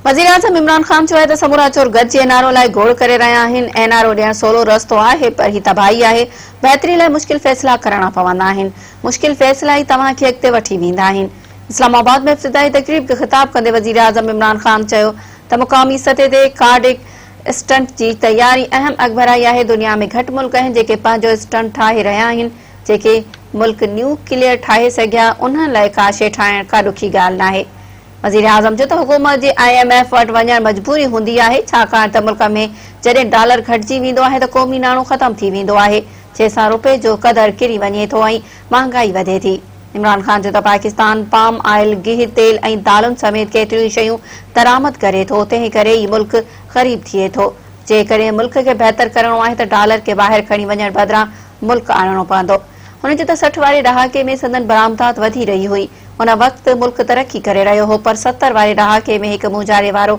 وزيراعظم عمران خان چيو آهي ته سمورا چور گڏجي اين آر او لاء گوڙ ڪري رهيا آهن، اين آر او ڏيڻ سولو رستو آهي پر هي تباهي آهي، بهتري لاء مشڪل فيصلا ڪرڻا پوندا آهن، مشڪل فيصلا ئي توهان کي اڳتي وٺي ويندا آهن. اسلام آباد ۾ افتتاحي تقريب کي خطاب ڪندي وزيراعظم عمران خان چيو ته مقامي سطح تي ڪارڊڪ اسٽنٽ جي تياري اهم اڳڀرائي آهي، دنيا ۾ گهٽ ملڪ آهن جيڪي پنهنجو اسٽنٽ ٺاهي رهيا آهن، جيڪي ملڪ نيوڪليئر ٺاهي سگهيا انهن لاء ڪا شيء ٺاهڻ ڪا ڏکي ڳالهه ناهي. وزيراعظم چيو ته حڪومت جي I M F وٽ وڃڻ مجبوري هوندي آهي، ڇاڪاڻ ته ملڪ ۾ جڏهن ڊالر گهٽجي ويندو آهي ته قومي ناڻو ختم ٿي ويندو آهي، جنهن سان رپئي جو قدر ڪري وڃي ٿو ۽ مهانگائي وڌي ٿي. عمران خان چيو ته پاڪستان پام آئل، گيهه، تيل ۽ دالن سميت ڪيتريون ئي شيون درآمد ڪري ٿو، تنهن ڪري ئي ملڪ غريب ٿئي ٿو، جيڪڏهن ملڪ کي بهتر ڪرڻو آهي ته ڊالر کي ٻاهر کڻي وڃڻ بدران ملڪ آڻڻو پوندو. هن چيو ته 60 واري ڏهاڪي ۾ سندن برآمدات وڌي رهي هئي، ان وقت ملڪ ترقي ڪري رهيو هو پر 70 واري ڏهاڪي ۾ هڪ مونجهاري وارو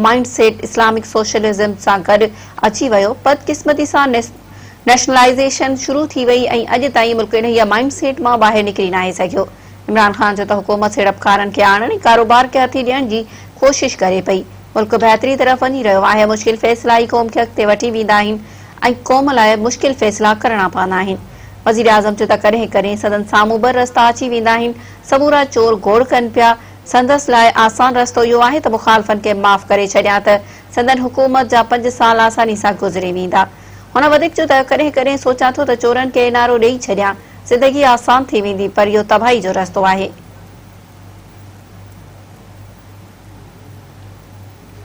مائنڊ سيٽ اسلامڪ سوشلزم سان گڏ اچي ويو، بدقسمتي سان نيشنلائيزيشن شروع ٿي وئي ۽ اڄ تائين ملڪ انهيء مائنڊ سيٽ مان ٻاهر نڪري ناهي سگهيو. عمران خان چيو ته حڪومت سيڙپڪارن کي آڻڻ ۽ ڪاروبار کي هٿي ڏيڻ جي ڪوشش ڪري پئي، ملڪ بهتري طرف وڃي رهيو آهي، مشڪل فيصلا ئي قوم کي اڳتي وٺي ويندا آهن ۽ قوم لاء مشڪل فيصلا ڪرڻا پوندا آهن. وزيراعظم چيو ته ڪڏهن ڪڏهن سندن سامهون به رستا اچي ويندا آهن، سمورا چور گوڙ ڪن پيا، سندس لاء آسان رستو اهو آهي ته مخالفن کي معاف ڪري ڇڏيان ته سندن حڪومت جا پنج سال آساني سان گذري ويندا. هن وڌيڪ چيو ته ڪڏهن ڪڏهن سوچان ٿو ته چورن کي اين آر او ڏئي ڇڏيان، زندگي آسان ٿي ويندي پر اهو تباهي جو رستو آهي.